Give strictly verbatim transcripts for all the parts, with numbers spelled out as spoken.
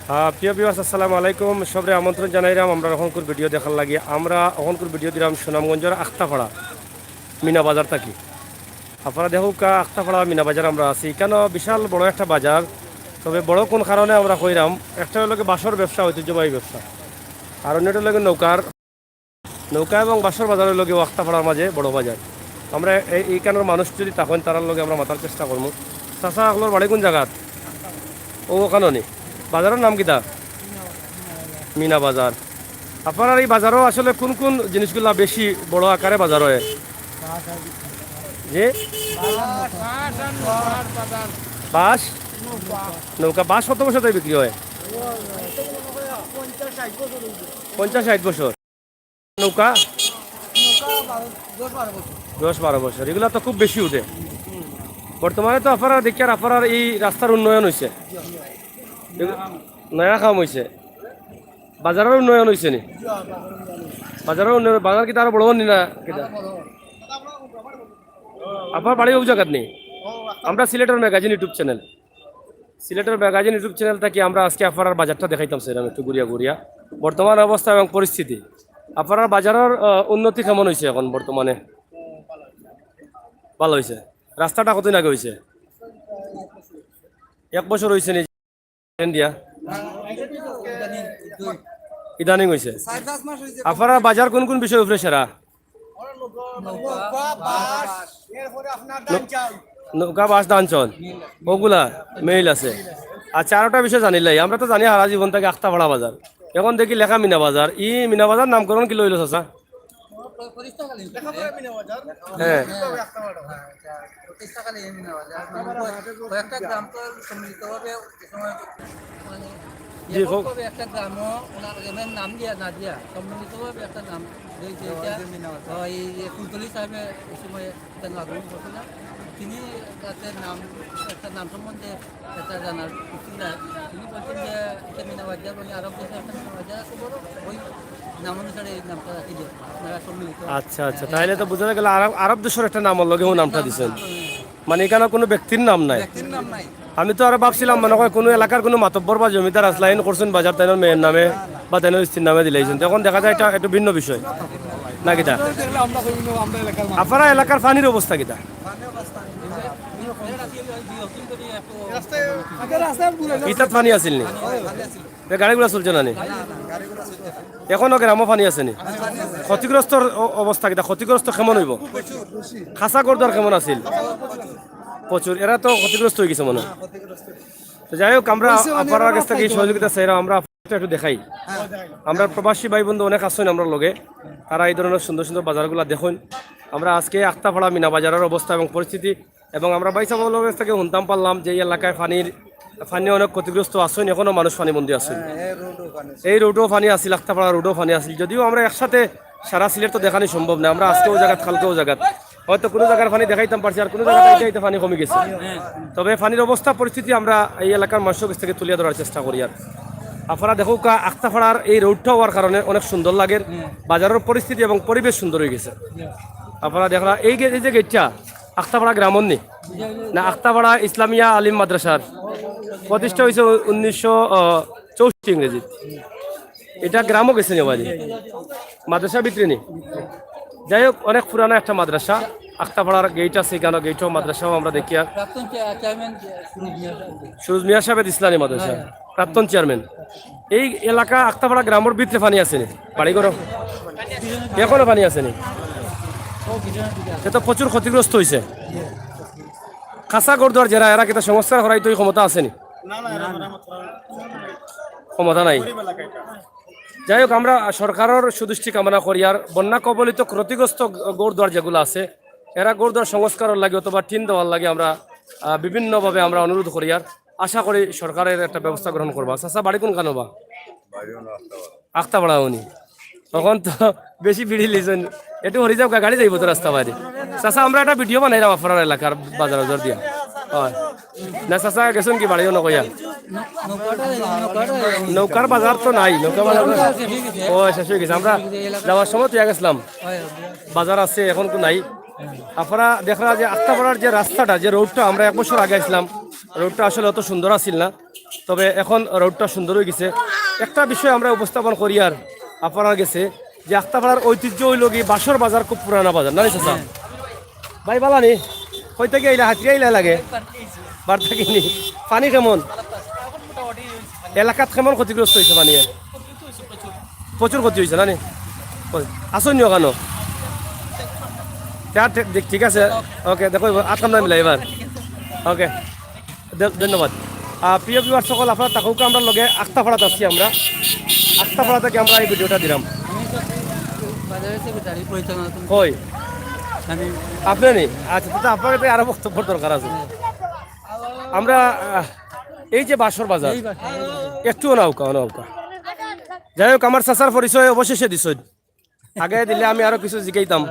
আহ, প্রিয় ভিউয়ার্স, আসসালামু আলাইকুম। সবরে আমন্ত্রণ জানাইরাম আমরা অখনকুর ভিডিও দেখার লাগি। আমরা অখনকুর ভিডিও দিরাম সুনামগঞ্জর আখতাপাড়া মিনা বাজার থাকি। আপনারা দেখউক্কা, আখতাপাড়া মিনা বাজার আমরা আছি। ইখানো বিশাল বড় একটা বাজার। তবে বড় কোন কারণে আমরা কইরাম, একটা অইলো গি বাঁশর ব্যবসা, ঐতিহ্যবাহী ব্যবসা, আর অন্যটা অইলো গি নৌকার নৌকা এবং বাঁশর বাজার অইলো গি আখতাপাড়ার মাঝে বড় বাজার। আমরা এই, এইখানর মানুষ যদি থাকইন, তারার লগে আমরা মাতার চেষ্টা করমু। চাচা, আপনার বাড়ি কোন জাগাত? ও, ওখানো নি। বাজারর নাম কিতা? মিনা বাজার। আপনারার এই বাজারো আসলে কোন কোন জিনিসগুলা বেশি বড় আকারে বাজার অয়? যে বাঁশ, নৌকা, বাঁশ কত বছর ধরি বিক্রি অয়? পঞ্চাশ ষাট বছর। নৌকা? দশ বারো বছর। এগুলা তো খুব বেশি উঠে। বর্তমানে তো আপনারা দেখিয়ার, আপনারার এই রাস্তার উন্নয়ন অইছে, নয়া কাম অইছে, বাজারর উন্নয়ন অইছে নি? বাজারর উন্নয়ন, বাজার কিতা আরো বড় অর নি না কিতা? আপনার বাড়ি অউ জাগাত নি? আমরা সিলেটর ম্যাগাজিন YouTube চ্যানেল, সিলেটর ম্যাগাজিন YouTube চ্যানেল থাকি আমরা আজকে আপনারার বাজারটা দেখাইতাম চাইরাম একটু ঘুরিয়া ঘুরিয়া, বর্তমান অবস্থা এবং পরিস্থিতি। আপনারার বাজারর, আহ, উন্নতি কেমন অইছে এখন বর্তমানে? ভালা অইছে। রাস্তাটা কতদিন আগে অইছে? এক বছর অইছে নি? দিয়া ইদানিং অইছে। আপনারার বাজার কোন কোন বিষয় উপরে সেরা? নৌকা, বাঁশ, ধান, চাউল, ওগুলা মেইল আছে। আচ্ছা, আরোটা বিষয় জানিলাই, আমরা তো জানি হারা জীবন থাকি আখতাপাড়া বাজার, এখন দেখি লেখা মিনা বাজার। ই মিনা বাজার নামকরণ কিলা অইলো, চাচা? প্রতিষ্ঠাকালীন। হ্যাঁ। হ্যাঁ, প্রতিষ্ঠাকালীন মিনা বাজার। মানে কয়েকটা গ্রাম তো সম্মিলিতভাবে যে সময় মানে জি, হোক। এককভাবে একটা গ্রামও ওনার গ্রামের নাম দিয়া না দিয়া সম্মিলিতভাবে একটা নাম দিয়েছে। এটা, ওই যে ফুলতলি সাহেবের ওই সময় একটা নাম করছিলেন। তিনি তাতে নাম, একটা নাম সম্বন্ধে এটা জানার ইচ্ছুক না। তিনি বলছেন যে এটা মিনা বাজার, মানে আরব দেশে একটা মিনা বাজার আছে বড়, ওই নাম অনুসারে এই নামটা রাখি দিয়েছে। আপনারা সম্মিলিত। আচ্ছা, আচ্ছা, তাইলে তো বুঝা গেল আরব, আরব দেশর একটা নামর লগে ও নামটা দিছেন। মানে ইখানো কুনু ব্যক্তির নাম নাই। ব্যক্তির নাম নাই। আমি তো আরো ভাবছিলাম মনে হয় কুনু এলাকার কুনু মাতব্বর বা জমিদার আছলা, এন করছইন বাজার তাইনর মেয়ের নামে বা তাইনর স্ত্রীর নামে দিলাইছইন। তখন দেখা যায় এটা একটু ভিন্ন বিষয়। না কিতা? আমরা কই, আমরা এলাকার মানুষ। আপনারা এলাকার পানির অবস্থা কিতা? ইতাত পানি আছিল নি? এ গাড়ি ঘোড়া চলছে না নি? এখনো গ্রামও পানি আছে নি? ক্ষতিগ্রস্তর অ-, অবস্থা কিতা? ক্ষতিগ্রস্ত কেমন অইবো? খাসা ঘরদুয়ার কেমন আছিল? প্রচুর। এরা তো ক্ষতিগ্রস্ত অই গেছে মনে হয়। তো যাই হোক, আমরা আপনারার কাছ থাকি সহযোগিতা চাইরাম, আমরা আপনারারে একটু দেখাই। আমরা প্রবাসী ভাই বন্ধু অনেক আছইন আমরার লগে, তারা এই ধরনের সুন্দর সুন্দর বাজারগুলা দেখইন। আমরা আজকে আখতাপাড়া মিনা বাজারর অবস্থা এবং পরিস্থিতি, এবং আমরা ভাই সাহেব অকলর কাছ থাকি হুনতাম পারলাম যে এই এলাকায় পানির, পানি অনেক ক্ষতিগ্রস্ত আছইন, এখনো মানুষ পানিবন্দী আছইন। এই রোডও পানি আছিল, আখতাপাড়া রোডও পানি আছিল। যদিও আমরা একসাথে সারা সিলেট তো দেখানি সম্ভব না, আমরা আজকেও জাগাত, কালকেও জাগাত, হয়তো কুনু জাগার পানি দেখাইতাম পারছি, আর কুনু জাগাত আইতে আইতে পানি কমি গেছে। তবে পানির অবস্থা পরিস্থিতি আমরা এই এলাকার মানুষর কাছ থাকি তুলিয়া ধরার চেষ্টা করি। আর আপনারা দেখউক্কা, আখতাপাড়ার এই রোডটা অওয়ার কারণে অনেক সুন্দর লাগের, বাজারর পরিস্থিতি এবং পরিবেশ সুন্দর অই গেছে। আপনারা দেখরা এই গে-, এই যে গেটটা আখতাপাড়া গ্রামর নি, না আখতাপাড়া ইসলামিয়া আলিম মাদ্রাসার প্রতিষ্ঠা অইছে উ-, উনিশশো চৌষট্টি ইংরেজি। এটা গ্রামও গেছে নি বাড়ি? মাদ্রাসা ভিতরে নি? যাই হোক, অনেক পুরানা একটা মাদ্রাসা। আখতাপাড়ার গেট আছে, ইখানো গেটও মাদ্রাসাও আমরা দেখিয়ার। প্রাক্তন চেয়া-, চেয়ারম্যান সুরুজ মিয়া সাহেব। সুরুজ মিয়া সাহেব দিছলা নি মাদ্রাসা? হ্যাঁ। প্রাক্তন চেয়ারম্যান। এই এলাকা আখতাপাড়া গ্রামর ভিতরে পানি আছে নি? বাড়ি ঘরও? এখনো পানি আছে নি? সে তো প্রচুর ক্ষতিগ্রস্ত অইছে। খাসা ঘরদুয়ার যেরা, এরা কিতা সংস্কার করাইতো এই ক্ষমতা আছে নি? ক্ষমতা নাই। যাই হোক, আমরা সরকারর সুদৃষ্টি কামনা করি। আর বন্যা কবলিত ক্ষতিগ্রস্ত ঘরদুয়ার যেগুলা আছে, এরা ঘরদুয়ার সংস্কারর লাগি অথবা টিন দেওয়ার লাগি আমরা, আহ, বিভিন্নভাবে আমরা অনুরোধ করি। আর আশা করি সরকারের একটা ব্যবস্থা গ্রহণ করবা। চাচা, বাড়ি কুনখানো বা? আখতাপাড়া উনি। তখন তো বেশি বিড়ি লিছেন। একটু হরি যাও, গাড়ি যাইবো তো রাস্তা বাইরে। চাচা, আমরা একটা ভিডিও বানাইলাম আপনার এলাকার বাজার বাজার দিয়া। হয়। না চাচা, গেছেন কি বাড়িও না কইয়া? নৌকার বাজার তো নাই, নৌকা বাজার তো নাই। ও, শেষ অই গেছে। আমরা যাওয়ার সময় তো গেছিলাম। বাজার আছে, এখন তো নাই। আপনারা দেখরা যে আখতাপাড়ার যে রাস্তাটা, যে রোডটা আমরা এক বছর আগে আইছলাম, রোডটা আসলে অত সুন্দর আছিল না, তবে এখন রোডটা সুন্দর অই গেছে। একটা বিষয় আমরা উপস্থাপন করি আর আপনারার গেছে যে আখতাপাড়ার ঐতিহ্য অইলো কি বাঁশর বাজার খুব পুরানা বাজার, না নি চাচা? ভাই বালা নি, কই থাকি আইলা? হাতিয়া আইলা লাগে? বার থাকি নি? পানি কেমন? এলাকাত কেমন ক্ষতিগ্রস্ত অইছে পানিয়ে? প্রচুর ক্ষতি অইছে না নি? আছইন নি ওখানো? ঠিক আছে, ওকে, দেখো, আটকাম না মিলাই এবার। ওকে, ধন্যবাদ। প্রিয় ভিউয়ার সকল, আপনারা থাকউক্কা আমরার লগে। আখতাপাড়াত আছি আমরা, আখতাপাড়া থাকি আমরা এই ভিডিওটা দিলাম। আমি তো বাজারের সেক্রেটারি পরিচালনা কমিটি। কই? আমি আপনি নি? আচ্ছা, তো আপনার তো আরো বক্তব্য দরকার আছে। আমরা, আহ, এই যে বাঁশর বাজার, এই বাঁশর বাজার। একটু অনাউক্কা, অনাউক্কা। যাই হোক, আমার চাচার পরিচয় অবশেষে দিছইন। আগে দিলে আমি আরো কিছু জিকাইতাম।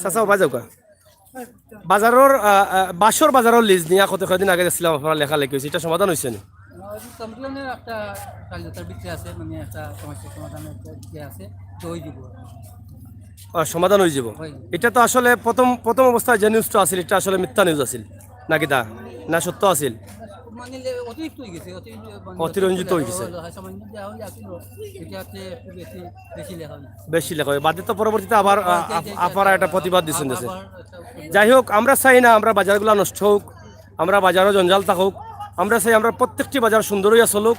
চাচা, ওবা যাউক্কা। বাজারর, আহ, আহ, বাঁশর বাজারর লিজ নিয়া কত কয়দিন আগে দেখছিলাম আপনারা লেখালেখি অইছে, ইটা সমাধান অইছে নি? আমাদের কমপ্লেনের একটা কার্যতার ভিতরে আছে, মানে একটা সমস্যা সমাধানের একটা ইয়ে আছে, তো ওই দিব। আহ, সমাধান অই যাব। হয়। ইটা তো আসলে প্রথম, প্রথম অবস্থায় যে নিউজটা আছিল, ইটা আসলে মিথ্যা নিউজ আছিল নাকি তা? না, সত্য আছিল? মানে লে-, অতিরিক্ত অই গেছে, অতিরিক্ত মানে অতিরঞ্জিত অই গেছে। হয়, হয়, সামান্য যা অই আছিল, এটা হচ্ছে একটু বেশি, বেশি লেখা অই গেছে। বেশি লেখা অই, বাদে তো পরবর্তীতে আবার, আ, আ-, আপারা একটা প্রতিবাদ দিছইন দেশে। যাই হোক, আমরা চাই না আমরা বাজারগুলা নষ্ট অউক, আমরা বাজারো জঞ্জাল থাকউক। আমরা চাই আমরা প্রত্যেকটি বাজার সুন্দর অইয়া চলউক,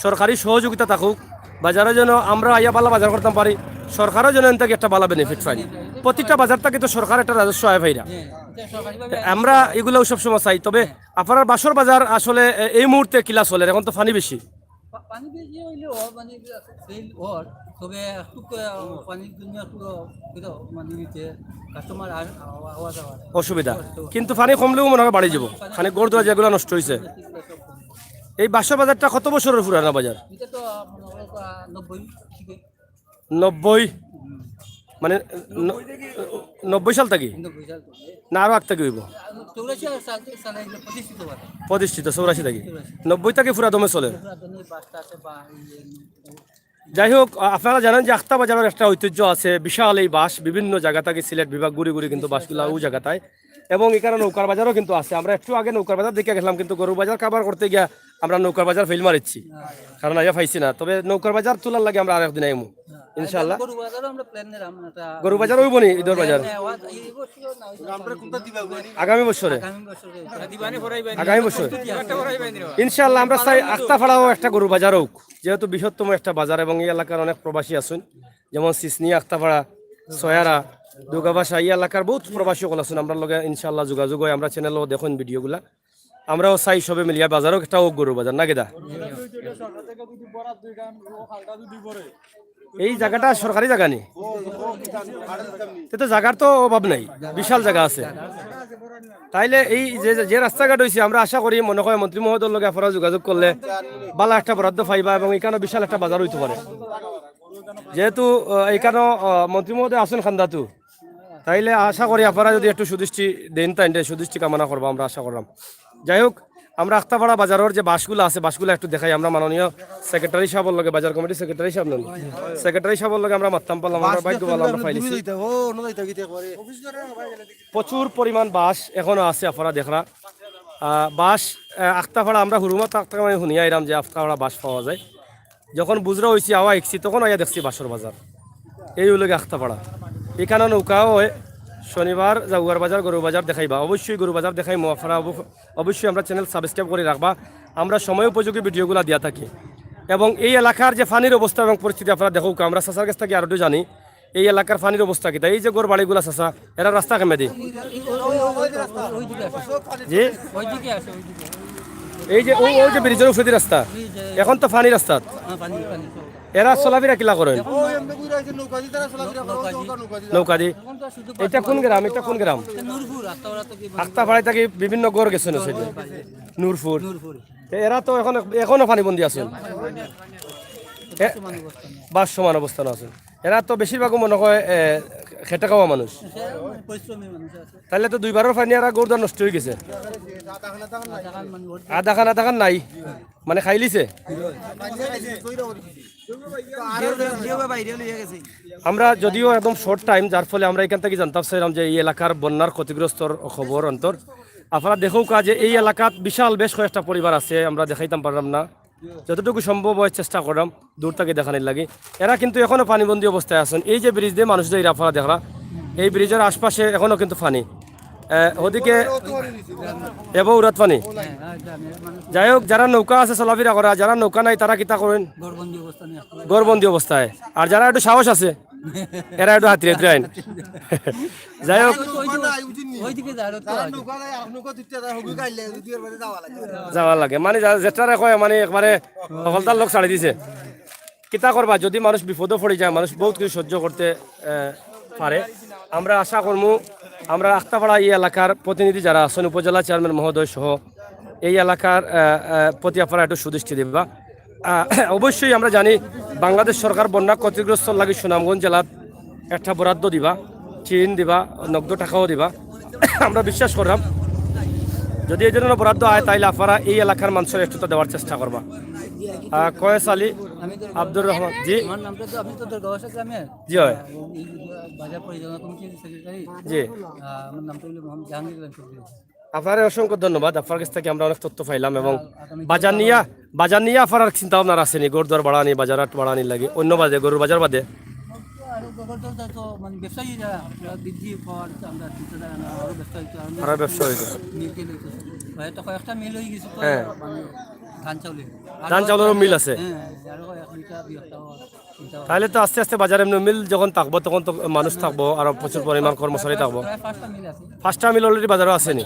সরকারি সহযোগিতা থাকউক, বাজারো যেন আমরা আইয়া বালা বাজার করতাম পারি, সরকারও যেন এন থাকি একটা বালা বেনিফিট পাইন। প্রতিটা বাজার থাকি তো সরকার একটা রাজস্ব আয় পাইরা। তে আমরা ইগুলাও সবসময় চাই। তবে আপনারার বাঁশর বাজার আসলে এ-, এই মুহূর্তে কিলা চলের? এখন তো পানি বেশি। পা-, পানি বেশি অইলেও মানে সেল অর, তবে একটু ক-, পানির জন্য একটু, আহ, কি দাও, মানে নিচে কাস্টমার আর আওয়া, আওয়া যাওয়া। অসুবিধা। কিন্তু পানি কমলেও মনে অয় বাড়ি যাব। পানি খানিক ঘর দুয়ার যেগুলা নষ্ট অইছে। এই বাঁশর বাজারটা কত বছরর পুরানা বাজার? এটা তো, আহ, মনে হয়, আহ, নব্বই থেকে। নব্বই? হুম। মানে, ন-, নব্বই সাল থাকি? নব্বই সাল থেকে। না, আরো আগ থাকি অইব? চৌরাশি সাল থেকে, সালে এগুলো প্রতিষ্ঠিত হয়। প্রতিষ্ঠিত, চৌরাশি থাকি? চৌরাশি। নব্বই থাকি পুরা দমে চলের? পুরা দমে বাসটা আছে বা এই যে যাই হোক, আ-, আপনারা জানেন যে আখতা বাজারর একটা ঐতিহ্য আছে, বিশাল এই বাঁশ, বিভিন্ন জাগা থাকি সিলেট বিভাগ ঘুরি ঘুরি কিন্তু বাঁশগুলা অউ জাগাত আয়। এবং ইখানো নৌকার বাজারও কিন্তু আছে। আমরা একটু আগে নৌকার বাজার দেখিয়া গেছিলাম, কিন্তু গরুর বাজার কাবার করতে গিয়া আমরা নৌকার বাজার ফেইল মারিছি, কারণ আইয়া পাইছি না। তবে নৌকার বাজার তুলার লাগি আমরা আরেকদিন আইমু ইনশাআল্লাহ। গরু বাজারও আমরা প্ল্যান নিলাম, একটা গরু বাজার অইব নি, ইদর বাজার? হ্যাঁ, হ্যাঁ, এই বছর না, ওই বছর। আগামী বছরে? আগামী বছরে। আগামী বছর। ইনশাআল্লাহ আমরা চাই আখতাপাড়াও একটা গরু বাজার অউক। যেহেতু বৃহত্তম একটা বাজার এবং এই এলাকার অনেক প্রবাসী আছইন, যেমন সিসনি, আখতাপাড়া, সয়ারা, দুগাবাসা, এই এলাকার বহুত প্রবাসী অকল আছইন। আমরার লগে ইনশাআল্লাহ যোগাযোগ অয়, আমরা চ্যানেলও দেখইন ভিডিওগুলা। আমরাও চাই সবে মিলিয়া বাজারও একটা অউক গরুর বাজার, না কিতা? এই জাগাটা সরকারি জাগা নি? তে তো জাগার তো অভাব নাই, বিশাল জাগা আছে। তাইলে এই যে, যে রাস্তাঘাট অইছে, আমরা আশা করি মনে অয় মন্ত্রী মহোদয়র লগে আপনারা যোগাযোগ করলে বালা একটা বরাদ্দ পাইবা এবং ইখানো বিশাল একটা বাজার অইতো পারে। যেহেতু, আহ, ইখানো, আহ, মন্ত্রী মহোদয় আছইন কান্দাতু, তাইলে আশা করি আপনারা যদি একটু সুদৃষ্টি দেইন, তাইলে সুদৃষ্টি কামনা করবা, আমরা আশা করলাম। যাই হোক, আমরা আখতাপাড়া বাজারর যে বাঁশগুলা আছে, বাঁশগুলা একটু দেখাই। আমরা মাননীয় সেক্রেটারি সাবর লগে, বাজার কমিটির সেক্রেটারি সাব নানি, সেক্রেটারি সাবর লগে আমরা মাততাম পারলাম, আমরা ভাগ্য ভালা আমরা পাইলিছি। প্রচুর পরিমাণ বাঁশ এখনো আছে, আপনারা দেখরা। আহ, বাঁশ, আহ, আখতাপাড়া, আমরা হুরুমা থাকতে মানে হুনিয়া আইরাম যে আখতাপাড়া বাঁশ পাওয়া যায়। যখন বুঝরা অইছি, আওয়া হিকছি, তখন আইয়া দেখছি বাঁশর বাজার। এই অইলো গি আখতাপাড়া। ইখানো নৌকাও অয়, শনিবার জাগুয়ার বাজার, গরু বাজার দেখাইবা। অবশ্যই গরু বাজার দেখাইমু, আপনারা অব-, অবশ্যই আমরার চ্যানেল সাবস্ক্রাইব করি রাখবা। আমরা সময় উপযোগী ভিডিওগুলা দিয়া থাকি। এবং এই এলাকার যে পানির অবস্থা এবং পরিস্থিতি আপনারা দেখউক্কা, আমরা চাচার গেছ থাকি আরো একটু জানি। এই এলাকার পানির অবস্থা কিতা? এই যে ঘর বাড়িগুলা চাচা, এরা রাস্তা কেমনে দি? জি? এই যে অউ, অউ যে ব্রিজর উপরেদি রাস্তা, এখন তো পানি রাস্তাত। এরা চলাফিরা কিলা করইন? নৌকা দি। ইটা কোন গ্রাম? ইটা কোন গ্রাম? আখতাপাড়া থাকি বিভিন্ন ঘর গেছে না সাইডে? নূরপুর। তে এরা তো এখন, এখনো পানিবন্দী আছইন। এ, বাস সমান অবস্থানো আছইন। এরা তো বেশিরভাগও মনে অয়, এ, খেটে খাওয়া মানুষ। তাইলে তো দুইবারর পানি আর গরুদার নষ্ট অই গেছে। আধাখান আধাখান নাই, মানে খাইলিছে। আমরা যদিও একদম শর্ট টাইম, যার ফলে আমরা ইখান থাকি জানতাম চাইলাম যে এই এলাকার বন্যার ক্ষতিগ্রস্তর খবর অন্তর। আপনারা দেখউক্কা যে এই এলাকাত বিশাল বেশ কয়েকটা পরিবার আছে, আমরা দেখাইতাম পারলাম না, যতটুকু সম্ভব হয় চেষ্টা করলাম দূর থাকি দেখানির লাগি। এরা কিন্তু এখনো পানিবন্দী অবস্থায় আছইন। এই যে ব্রিজ দিয়া মানুষ যাইরা আপনারা দেখরা, এই ব্রিজর আশপাশে এখনো কিন্তু পানি। আহ, ওদিকে এবো উরাত পানি। যাই হোক, যারা নৌকা আছে চলাফিরা করা, যারা নৌকা নাই তারা কিতা করইন? ঘরবন্দি অবস্থায়। আর যারা একটু সাহস আছে, এরা একটু হাতরে হাতরে আইন। যাই হোক, ওইদিকে যায়, যাওয়া লাগে। মানে যা-, যেটারে কয়, মানে একবারে হকলতার লোক ছাড়ি দিছে। কিতা করবা, যদি মানুষ বিপদো পড়ি যায়, মানুষ বহুত কিছু সহ্য করতে, আহ, পারে। আমরা আশা করমু, আমরা আখতাপাড়া এই এলাকার প্রতিনিধি যারা আছইন, উপজেলা চেয়ারম্যান মহোদয় সহ, এই এলাকার, আহ, আহ, প্রতি আপনারা একটু সুদৃষ্টি দিবা। আহ, অবশ্যই আমরা জানি বাংলাদেশ সরকার বন্যা ক্ষতিগ্রস্তর লাগি সুনামগঞ্জ জেলাত একটা বরাদ্দ দিবা, টিন দিবা, নগদ টাকাও দিবা। আমরা বিশ্বাস করলাম যদি এই ধরনের বরাদ্দ আয়, তাইলে আপনারা এই এলাকার মানুষরে একটু তো দেওয়ার চেষ্টা করবা। আহ, কয়েস আলী, আব্দুর রহমান, জি। আমার নামটা তো, আমি তো দরগাহ গ্রামে। জি হয়। এই বাজার পরিচালনা কমিটির সেক্রেটারি। জি। আহ, আমার নামটা হলো মোহাম্মদ জাহাঙ্গীর আলম চৌধুরী। আপনারে অসংখ্য ধন্যবাদ, আপনার কাছ থাকি আমরা অনেক তথ্য পাইলাম এবং আগামী বাজার নিয়া, বাজার নিয়া আপনার চিন্তা ভাবনা আছেনি, ঘর দুয়ার বাড়ানি, বাজার হাট বাড়ানির লাগি, অন্য বাদে, গরুর বাজার বাদে? আরো গরুর বাজার তো মানে ব্যবসায়ী যারা, যারা বৃদ্ধি পাওয়ার আমরা চিন্তা ধারা না, আরো ব্যবসা হইতো, আরো আরো ব্যবসা হইতো। মিল টিল হইতো। হয়তো কয়েকটা মিল হয়ে গেছে তো, হ্যাঁ। মানে ধান চাউলের। ধান চাউলেরও মিল আছে? হ্যাঁ, আরো এক দুইটা, দুই একটা। তাহলে তো আস্তে আস্তে বাজার এমনি মিল যখন থাকবো, তখন তো মানুষ থাকবো, আরো প্রচুর পরিমাণ কর্মচারী থাকবো। প্রায় পাঁচটা মিল আছে। পাঁচটা মিল already বাজারও আছেনি।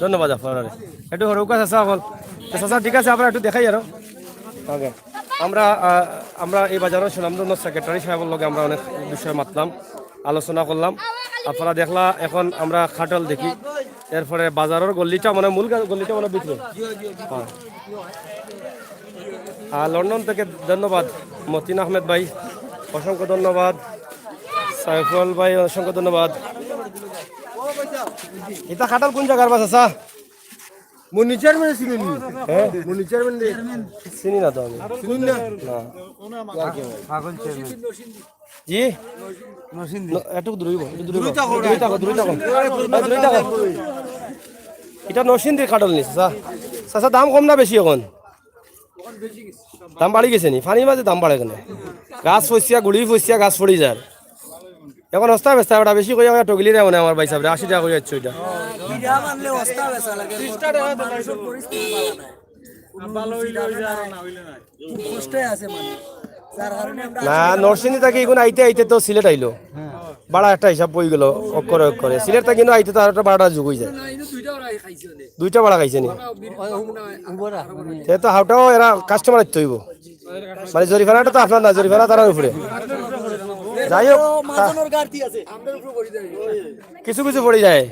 ধন্যবাদ আপনারে। একটু হরৌকা চাচা এখন। তো চাচা, ঠিক আছে, আমরা একটু দেখাই আরো। OK। আমরা, আহ, আমরা এই বাজারর সুনামধন্য সেক্রেটারি সাহেবর লগে আমরা অনেক বিষয় মাতলাম, আলোচনা করলাম। আপনারা দেখলা, এখন আমরা কাঠাল দেখি। এরপরে বাজারর গল্লিটা মানে মূল গা-, গল্লিটা মানে ভিতরে। হ্যাঁ। আর লন্ডন থেকে ধন্যবাদ মতিন আহমেদ ভাই, অসংখ্য ধন্যবাদ সাইফুল ভাই, অসংখ্য ধন্যবাদ। ইটা কাঠাল কোন জাগার বা চাচা? মনি চেয়ারম্যান চিনি নি? হ্যাঁ? মনি চেয়ারম্যান রে। চিনি না তো আমি। চিনি না? না। জি? ন-, একটু দূরে হইব, একটু দূরে হইব। দূরে থাকো, দূরে থাকো। এই, দূরে থাকো। ইটা নরসিংদীর কাঠাল নি, চাচা? চাচা, দাম কম না বেশি এখন? দাম বাড়ি গেছে নি? পানির মাঝে দাম বাড়ে কেনে? গাছ ফসিয়া, গুড়ি ফসিয়া, গাছ পড়ি যার। এখন হস্তা বেচতা, ওটা বেশি কইয়া কইয়া টগিলি রে মনে আমার ভাই সাহেব রে, আশি টাকা কইয়া হচ্ছে ওইটা। কিরা মানলে হস্তা বেচা লাগে, বর্তমান মানুষের পরিস্থিতি ভালো নাই। খুব কষ্টে আছে মানুষ, যার কারণে আমরা না, নরসিংদী থাকি এখন আইতে আইতে তো সিলেট আইলো। ভাড়া একটা হিসাব হয়ে গেল, অক্ষরে অক্ষরে। সিলেট থাকি কিন্তু আইতে তো আর একটা ভাড়াটা যোগ হয়ে যায়। দুইটা ভাড়া খাইছে নি? তে তো হাওটাও এরা কাস্টমার আইতে হইব। মানে জরিফানাটা তো আপনার না, জরিফানা তারার উপরে। যাই হোক, তা-, কিছু কিছু পড়ি যায়।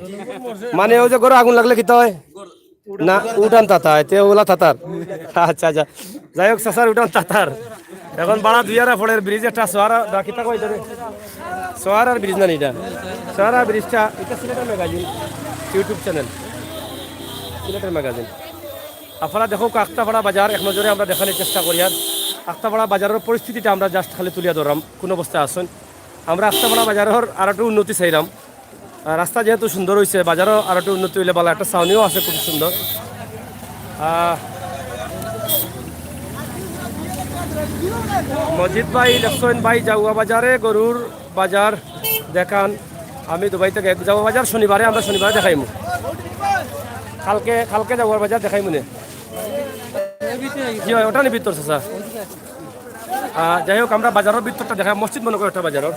মানে ওই যে ঘরো আগুন লাগলে কিতা হয়? না, উঠান তাতা হয়, তে ওলা তাতার। আচ্ছা, আচ্ছা। যাই হোক, চাচার উঠান তাতার। এখন ভাড়া দুইয়ারা পড়ের ব্রিজ একটা সোয়ারা, না, কিতা কয় এটারে? সোয়ারার ব্রিজ না নি এটা? সোয়ারার ব্রিজটা, এটা সিলেটের ম্যাগাজিন, YouTube চ্যানেল, সিলেটের ম্যাগাজিন। আপনারা দেখো, আখতাপাড়া বাজার এক নজরে আমরা দেখানোর চেষ্টা করি। আর আখতাপাড়া বাজারের পরিস্থিতিটা আমরা just খালি তুলিয়া ধরলাম, কোন অবস্থায় আছেন। আমরা আখতাপাড়া বাজারের আর একটু উন্নতি চাইলাম। আর রাস্তা যেহেতু সুন্দর হইছে, বাজারও আর একটু উন্নতি হইলে ভালো। একটা ছাউনিও আছে খুব সুন্দর। আহ, মজিদ ভাই, লেখছেন ভাই, জাউয়া বাজারে গরুর বাজার দেখান। আমি দুবাই থেকে, জাউয়া বাজার শনিবারে, আমরা শনিবারে দেখাইমু। কালকে, কালকে জাউয়ার বাজার দেখাইমু নে। জি হয়, ওটা নি ভিতর, চাচা। আহ, যাই হোক, আমরা বাজারের ভিতরটা দেখাই, মসজিদ মনে করি একটা বাজারের।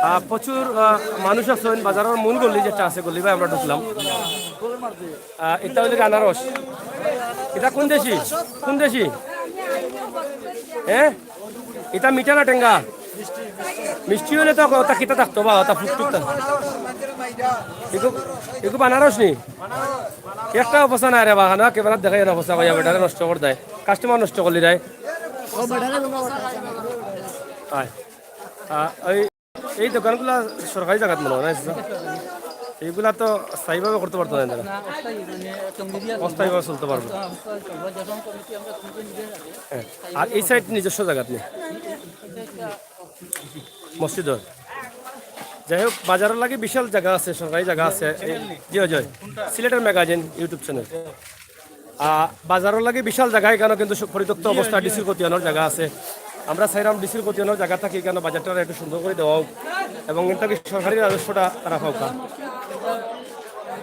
আহ, প্রচুর, আহ, মানুষ আছেন, বাজারের মূল গলি যেটা আছে, গলি ভাই আমরা ঢুকলাম। আহ, এটা হইলে কি আনারস? এটা কোন দেশি? কোন দেশি? হ্যাঁ, এটা মিঠা না টেঙ্গা? মিষ্টি হইলে তো ওটা কিতা থাকতো বা, ওটা ফুটফুট থাকতো। এগু, এগু আনারস নি? একটা অবস্থা নাই রে বা, না, ক্যামেরা দেখাই না, অবস্থা কইয়া বেটারে নষ্ট করে দেয়, কাস্টমার নষ্ট করলি দেয়। আয়। আহ, ওই এই দোকানগুলা সরকারি জাগাত মনে হয় না, চাচা? এইগুলা তো স্থায়ীভাবে করতে পারতো না এনারা। না, অস্থায়ী, মানে, টঙ্গী দিয়ে অস্থায়ীভাবে চলতে পারবে। অস্থায়ী, অস্থায়ী চলবে। যখন কমিটি আমরা খুলতে নিজে যাবে। হ্যাঁ। আর এই সাইড নিজস্ব জাগাত নেই। এটা একটা মসজিদ। যাই হোক, বাজারর লাগি বিশাল জাগা আছে, সরকারি জাগা আছে। এই, জি, জি, সিলেটের ম্যাগাজিন YouTube চ্যানেল। আহ, বাজারর লাগি বিশাল জাগা, ইখানো কিন্তু সু-, পরিত্যক্ত অবস্থা, ডিসির কতিয়ানোর জাগা আছে। আমরা চাইরাম ডিসির কতিয়ানোর জাগা থাকি ইখানো বাজারটা একটু সুন্দর করি দেওয়া হোক এবং ইন থাকি সরকারি রাজস্বটা তারা পাউক্কা।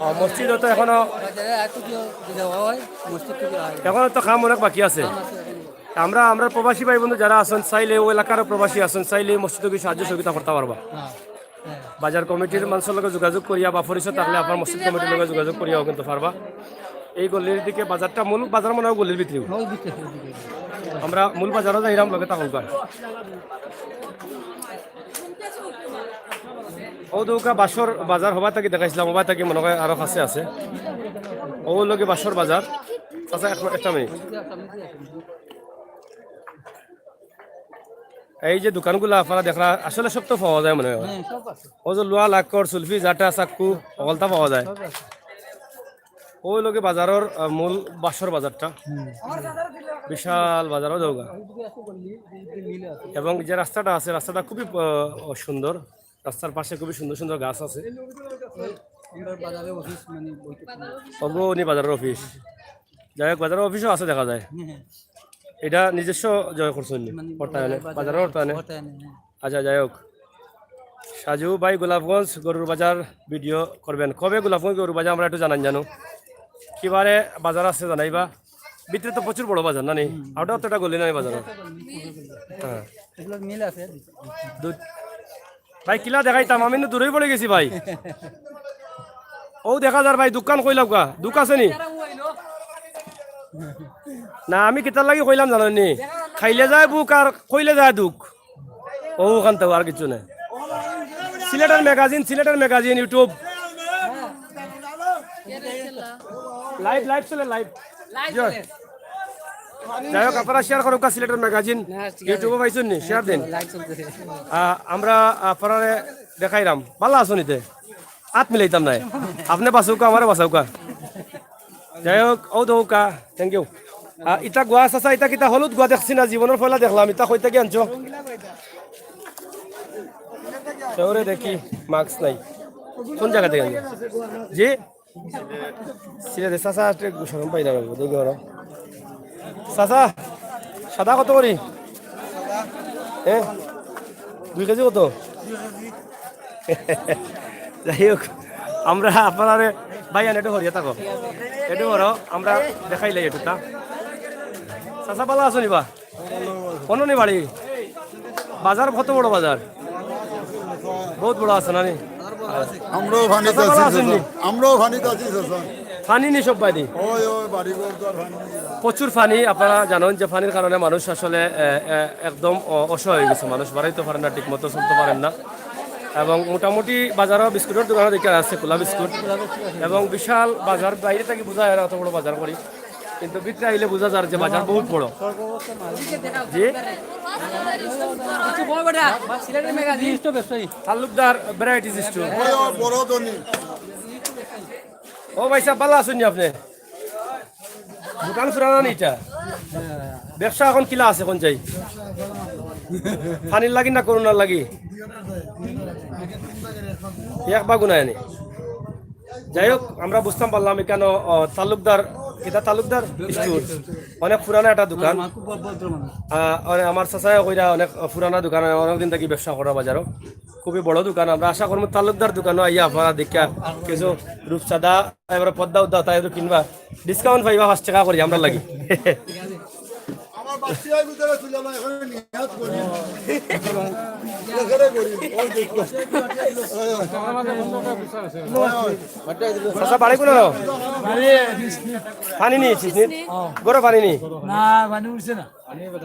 আহ, মসজিদ তো এখনো, বাজারে আর কিছু দেওয়া হয়, মসজিদ থেকে হয়। এখনো তো কাম অনেক বাকি আছে। কাম আছে এখনো। আমরা, আমরা প্রবাসী ভাই বন্ধু যারা আছইন, চাইলে অউ এলাকার প্রবাসী আছইন, চাইলে মসজিদো গিয়া সাহায্য সহযোগিতা করতা পারবা। হ্যাঁ, হ্যাঁ। বাজার কমিটির মানুষর লগে যোগাযোগ করিয়া বা পরিচয় থাকলে আপনার মসজিদ কমিটির লগে যোগাযোগ করিয়াও কিন্তু পারবা। এই গলির দিকে বাজারটা, মূল বাজার মনে হয় গলির ভিতরে। ওই দিকে, ওই দিকে। আমরা মূল বাজারো যাইরাম, লগে থাকউক্কা। অউ দেউক্কা বাঁশর বাজার হবায় থাকি দেখাইছিলাম, হবায় থাকি মনে হয় আরো কাছে আছে। অউ লগে বাঁশর বাজার। আচ্ছা, এক, একটা মিনিট। এই যে দোকানগুলা আপনারা দেখরা, আসলে সব তো পাওয়া যায় মনে হয়। হ্যাঁ, সব আছে। অউ যে লুয়া, লাক্কর, সুলফি, জাটা, চাক্কু, হকলতা পাওয়া যায়। সব আছে। অউ লগে বাজারর, আহ, মূল বাঁশর বাজারটা। হুম। বিশাল বাজারও দেউক্কা। ওই দিকে আছে গলি, দুই দিকে মিল আছে। এবং যে রাস্তাটা আছে, রাস্তাটা খুবই, আহ, সুন্দর। রাস্তার পাশে খুবই সুন্দর সুন্দর গাছ আছে। ওই, আমরা বাজারে অফিস মানে বইতে পারি। অগো, উনি বাজারর অফিস। যাই হোক, বাজারর অফিসও আছে দেখা যায়। হ্যাঁ, হ্যাঁ। এটা নিজস্ব জয় করছইন নি? মানে অর্থায়নে, বাজারর অর্থায়নে? অর্থায়নে, হ্যাঁ। আচ্ছা, যাই হোক। সাজু ভাই, গোলাপগঞ্জ গরুর বাজার ভিডিও করবেন। কবে গোলাপগঞ্জ গরুর বাজার আমরা একটু জানাইন জানো? কিবারে বাজার আছে জানাইবা। ভিতরে তো প্রচুর বড় বাজার, না নি? হুম। আর ওটা তো একটা গলি নাই বাজার। হ্যাঁ। এগুলো মিল আছে। দুধ। ভাই, কিলা দেখাইতাম, আমি কিন্তু দূরেই পড়ি গেছি ভাই। অউ দেখা যার ভাই, দোকান কইলাউক্কা, দুখ আছে নি? না, আমি কিতার লাগি কইলাম জানো নি? খাইলে যায় ভুক আর কইলে যায় দুখ। অউ অখান তো আর কিচ্ছু নাই। সিলেটের ম্যাগাজিন, সিলেটের ম্যাগাজিন YouTube। লাইভ, লাইভ চলে, লাইভ। যাই হোক, আপনারা শেয়ার করউক্কা সিলেটের ম্যাগাজিন। YouTube-ও পাইছইন নি? শেয়ার দিন। আহ, আমরা আপনারারে দেখাইরাম। ভালা আছইন নি তে? আত মিলাইতাম নায়। আপনে বাঁচাউক্কা, আমারে বাঁচাউক্কা। যাই হোক, অউ দেউক্কা, thank you। আহ, ইতা গুয়া চাচা, ইতা কিতা হলুদ গুয়া দেখছি না, জীবনর পয়লা দেখলাম, ইতা কই থাকি আনছো? কেউরে দেখি, মাস্ক নাই। কোন জাগা থাকি আনছো? জি? সিলেটে চাচা আসলে শরম পাই না, দেখি ওরা। চাচা, সাদা কত করি? হ্যাঁ? দুই কেজি কত? যাই হোক, আমরা আপনারারে ভাইয়ান একটু হরিয়া থাকো, একটু বড়, আমরা দেখাইলাই একটু তা। চাচা, ভালা আছো নি বা? অনো নি বাড়ি? বাজার কত বড় বাজার? বহুত বড় আছে না নি? আমরাও পানিত চাচা, ভালা আছি আছেন নি? চাচা। আমরাও পানিত আছি চাচা। পানি নি সব বাড়ি? ওই, ওই, বাড়ি ঘর তো আর পানি। প্রচুর পানি, আপনারা জানেন যে পানির কারণে মানুষ আসলে, এ, এ, একদম অ-, অসহায় হয়ে গেছে। মানুষ বাড়াইতে পারেন না, ঠিক মতো চলতে পারেন না। এবং মোটামুটি বাজারও বিস্কুটের দোকানও দেখি আছে, খোলা বিস্কুট। এবং বিশাল বাজার, বাইরে থাকি বোঝা যায় না অত বড় বাজার করি, কিন্তু ভিতরে আইলে বোঝা যার যে বাজার বহুত বড়। জি? Talukdar varieties store. বড়, বড় ধনী। ও ভাই সাহেব, ভালা আছইন নি আপনে? দোকান ফুরানা নি ইটা? ব্যবসা এখন কিলা আছে, কোন চাই? পানির লাগি না করোনার লাগি? এক বাগুনায় নি। যাই হোক, আমরা বুঝতাম পারলাম ইখানো, আহ, তালুকদার, ইটা তালুকদার স্টোর, অনেক পুরানা একটা দোকান। আহ, অনে-, আমার চাচায় কইরা অনেক পুরানা দোকান, অনেক দিন থাকি ব্যবসা করা বাজারও। খুবই বড় দোকান। আমরা আশা করমু তালুকদার দোকানও আইয়া আপনারা দেখিয়া কিছু রূপচাঁদা, এবারে পর্দা উদ্দা তাই একটু কিনবা, ডিসকাউন্ট পাইবা পাঁচ টাকা করি আমরার লাগি। আমার বাচ্চা ভিতরে ছিল না, এখন নিয়াত করি। এখানে করি, ওই দেখো। চাচা, বাড়ি কোন? পানি নি, চিসনি? গরো পানি নি? না, পানি উঠছে না।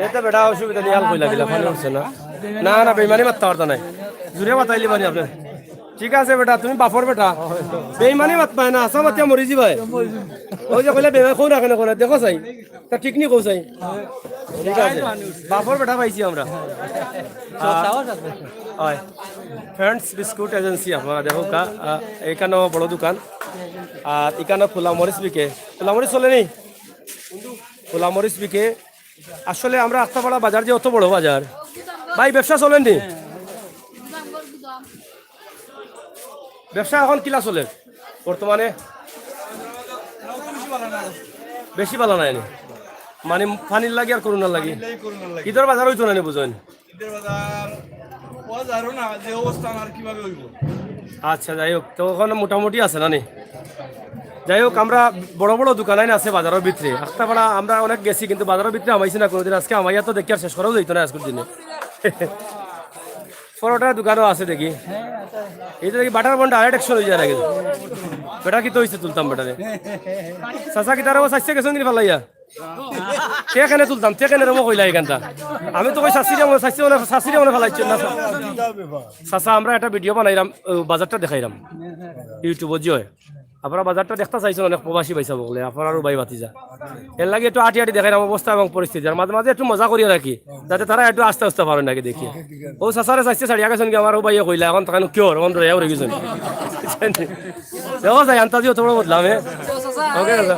এটা বেটা অসুবিধা নেই, আর কইলা দিলা, পানি উঠছে না। না, না, বেইমানি মাততা পারতা নাই। জুরে মাতাইলি পানি আপনে। ঠিক আছে বেটা, তুমি বাপর বেটা। বেইমানি মাতবায় না, আসা মাতিয়া মরি যিবায়। ওই যে কইলে বেইমান কও না কেনে কও না, দেখো চাই। তা ঠিক নি কও চাই। ঠিক আছে। বাপর বেটা পাইছি আমরা। আহ, হয়। ফ্রেন্ডস বিস্কুট এজেন্সি আপনারা দেখউক্কা, আহ, ইখানো বড় দোকান। আর ইখানো খোলা মরিচ বিকে। খোলা মরিচ চলে নি? খোলা মরিচ বিকে। আসলে আমরা আস্তাপাড়া বাজার যে অত বড় বাজার। ভাই, ব্যবসা চলেন নি? ব্যবসা এখন কিলা চলের বর্তমানে? বেশি ভালা নায় নি? মানে পানির লাগি আর করোনার লাগি? ঈদর বাজার অইতো না নি বুঝইন? ঈদর বাজার অইতো না, যে অবস্থা আর কিভাবে অইবো? আচ্ছা, যাই হোক, তো অখন মোটামুটি আছে না নি? যাই হোক, আমরা বড় বড় দোকান আইন আছে বাজারর ভিতরে। আখতাপাড়া আমরা অনেক গেছি, কিন্তু বাজারর ভিতরে হামাইছি না কোনোদিন। আজকে হামাইয়া তো দেখিয়ার শেষ করাও যাইতো না আজকের দিনে। পরোটার দোকানও আছে দেখি। এই যে দেখি বাটার বন direct action অই যায় নাকি? বেটা কিতা অইছে তুলতাম বেটারে। চাচা কিতা রে, ও চাইছে গেছেন কিনি ফালাইয়া? তে কেনে তুলতাম, তে কেনে রে ও কইলা এখানটা? আমি তো কই শাশুড়ি আমলে, শাশুড়ি আমলে, শাশুড়ি আমলে ফালাইছেন না। চাচা, আমরা একটা ভিডিও বানাইরাম, ও, বাজারটা দেখাইরাম YouTube-ও, জি অয়। আপনারা বাজারটা দেখতা চাইছেন অনেক প্রবাসী ভাইসাব অকলে, আপনারার ভাই ভাতিজা। এর লাগি একটু আটি আটি দেখাইরাম অবস্থা এবং পরিস্থিতি, আর মাঝে মাঝে একটু মজা করিয়া রাখি, যাতে তারা একটু আস্তে আস্তে পারেন নাকি দেখি। ও চাচারে চাইছে ছাড়িয়া গেছেন কি, আমার ও ভাইয়ে কইলা, এখন তাকানো কিওর, এখন রইয়াও রয়ে গেছেন। দেখো যাই আন্তাজি অত বড় বদলাম, হ্যাঁ? ওকে দাদা।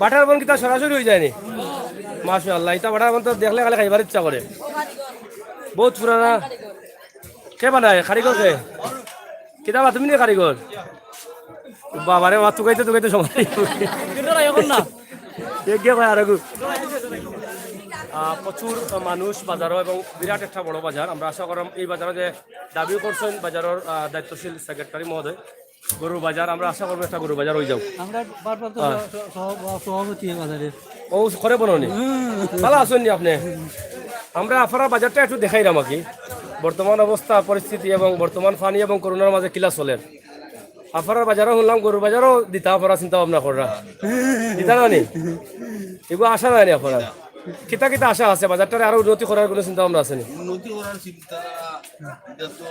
বাটার বন কিতা সরাসরি অই যায়নি? মাশাআল্লাহ, ইটা বাটার বন তো দেখলে খালি খাইবার ইচ্ছা করে। বহুত পুরানা। কে বানায়? কারিগর কে? কিতা বা তুমি নি কারিগর? বাবারে বাবা, তুকাইতে তুকাইতে সময়। এগিয়ে কয় আর একটু। আহ, প্রচুর মানুষ বাজারও এবং বিরাট একটা বড় বাজার। আমরা আশা করাম এই বাজারও যে দাবি করছেন বাজারর, আহ, দায়িত্বশীল সেক্রেটারি মহোদয়, গরুর বাজার, আমরা আশা করবো একটা গরুর বাজার অই যাউক। আমরা ভারপ্রাপ্ত হ্যাঁ। সহ-, সহ-, সভাপতি এই বাজারের। ও, করে বলো নি? হুম। ভালা আছইন নি আপনে? আমরা আপনারার বাজারটা একটু দেখাইরাম আর কি। বর্তমান অবস্থা, পরিস্থিতি এবং বর্তমান পানি এবং করোনার মাঝে কিলা চলের। আপনারার বাজারও হুনলাম, গরুর বাজারও দিতা আপনারা চিন্তা ভাবনা কররা। দিতা না নি? এগু আশা নাই নি আপনারার? কিতা কিতা আশা আছে? বাজারটারে আরো উন্নতি করার কোনো চিন্তা ভাবনা আছে নি? উন্নতি করার চিন্তা, এটা তো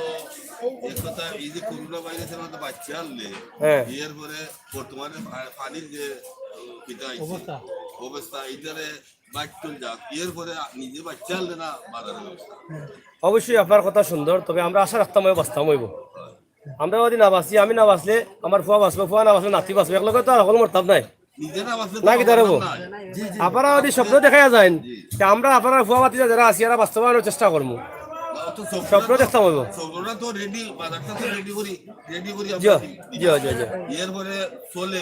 এক কথা, এই যে করোনা ভাইরাসের মধ্যে বাচ্চা আনলে, হ্যাঁ। এর পরে বর্তমানে পা-, পানির যে, উম, কিতা আইছে, অবস্থা। অবস্থা, এটারে বাইর করা যাক, এর পরে নিজে বাচ্চা আনলে না বাজারের অবস্থা। অবশ্যই আপনার কথা সুন্দর, তবে আমরা আশা রাখতাম অইবো, বাঁচতাম অইবো। আমরা যদি না বাঁচি, আমি না বাঁচলে আমার ফুয়া বাঁচবো, ফুয়া না বাঁচলে নাতি বাঁচবো, একলগে তো আর হকল মরতাম নায়। নিজে না বাঁচলে তো না, কিতা রে বউ? না। জি, জি। আপনারা যদি স্বপ্ন দেখাইয়া যাইন, জি। তে আমরা আপনারার ফুয়া ভাতিজা যারা আছি, এরা বাস্তবায়নের চেষ্টা করমু। না, তো স্বপ্ন স্বপ্ন তো, দেখতাম অইবো। স্বপ্নটা তো রেডি, বাজারটা তো রেডি করি, রেডি করি জি, আমরা দিই। জি, জি, জি। এরপরে চলে,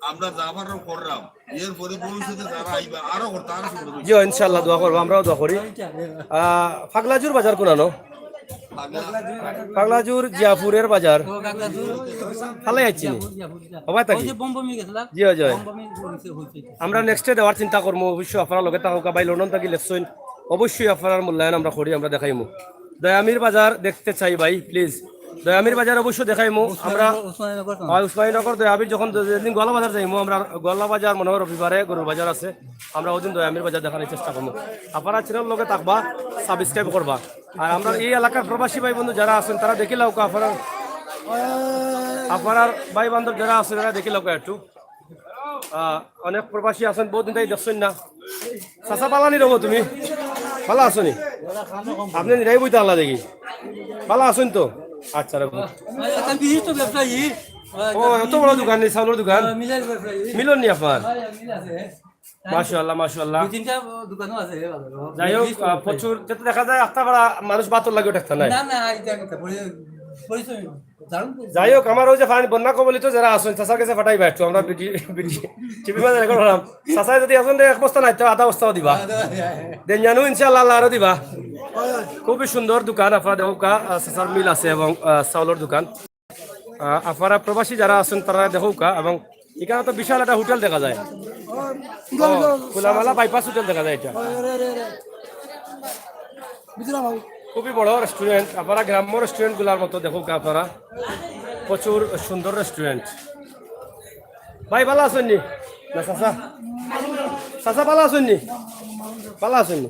আমরা যা পারলাম করলাম, এরপরে ভবিষ্যতে যারা আইবা, আরো করতে, আরো সুন্দর করতে। জি, ইনশাআল্লাহ দোয়া করবো, আমরাও দোয়া করি। আহ, পাগলাজুর বাজার কোনানো? পাগলা-, পাগলাজুর জিয়াপুরের বাজার। ও, পাগলাজুর। ফালাই আইছি নি? জিয়াপুর, জিয়াপুর। হবাই থাকি? ওই যে বমবমি গেছিলাম। জি, জি। বমবমি হইছে, হইছে। আমরা নেক্সটে দেওয়ার চিন্তা করমু, অবশ্যই আপনারা লগে থাকউক্কা ভাই, লন্ডন থাকি লেখছইন, অবশ্যই আপনারার মূল্যায়ন আমরা করি, আমরা দেখাইমু। দয়ামির বাজার দেখতে চাই ভাই, প্লিজ। দয়ামির বাজার অবশ্যই দেখাইমু আমরা। উসমানীনগর তো। হয়, উসমানীনগর, দয়ামির যখন যেদিন গোয়ালা বাজার যাইমু, আমরা গোয়ালা বাজার মনে হয় রবিবারে গরুর বাজার আছে, আমরা ওদিন দয়ামির বাজার দেখানোর চেষ্টা করমু। আপনারা চ্যানেল লগে থাকবা, সাবস্ক্রাইব করবা। আর আমরা এই এলাকার প্রবাসী ভাই বন্ধু যারা আছেন, তারা দেখিলাউক্কা, আপনারা, আপনারার ভাই বান্ধব যারা আছেন, তারা দেখিলাউক্কা একটু। আহ, অনেক প্রবাসী আছেন, বহুত দিন থাকি দেখছইন না। চাচা, ভালা নি রে বউ তুমি? ভালা আছো নি? আপনে নিরাই বইতা আলা দেখি। ভালা আছইন তো? আচ্ছা রে বউ। আমি একটা বিশিষ্ট ব্যবসায়ী। ও, এত বড় দোকান নি, চাউলর দোকান? মিলের ব্যবসায়ী। মিলর নি আপনার? হ্যাঁ, মিল আছে। মাশাআল্লাহ, মাশাআল্লাহ। দুই তিনটা দোকানও আছে, ভালো। যাই হোক, আহ, প্রচুর, যেটা দেখা যায়, আখতাপাড়া মানুষ বাতর লাগেও ঠেকতা নাই। না, না, এটা একটা পরি-, পরিশ্রমী। যাই হোক, আমার ওই যে ফানি-, বন্যা কবলিত যারা আছেন, চাচার কাছে পাঠাইবা একটু, আমরা বিটি-, বিটি-, টিভির মাঝে রেকর্ড করলাম। চাচায় যদি এখন এক বস্তা নাই, তো আধা বস্তাও দিবা। দেন জানো, ইনশাআল্লাহ, আল্লাহ আরো দিবা। খুবই সুন্দর দোকান, আপনারা দেখউক্কা, আহ, চাচার মিল আছে এবং, আহ, চাউলর দোকান। আহ, আপনারা প্রবাসী যারা আছেন, তারা দেখউক্কা, এবং এখানে তো বিশাল একটা হোটেল দেখা যায়। ও, খোলামেলা বাইপাস হোটেল দেখা যায় এটা। খুবই বড় রেস্টুরেন্ট, আপনারা গ্রাম্য রেস্টুরেন্ট গুলার মতো দেখউক্কা আপনারা, প্রচুর সুন্দর রেস্টুরেন্ট। ভাই, ভালা আছইন নি? না, চাচা? চাচা, ভালা আছইন নি? ভালা আছইন নি?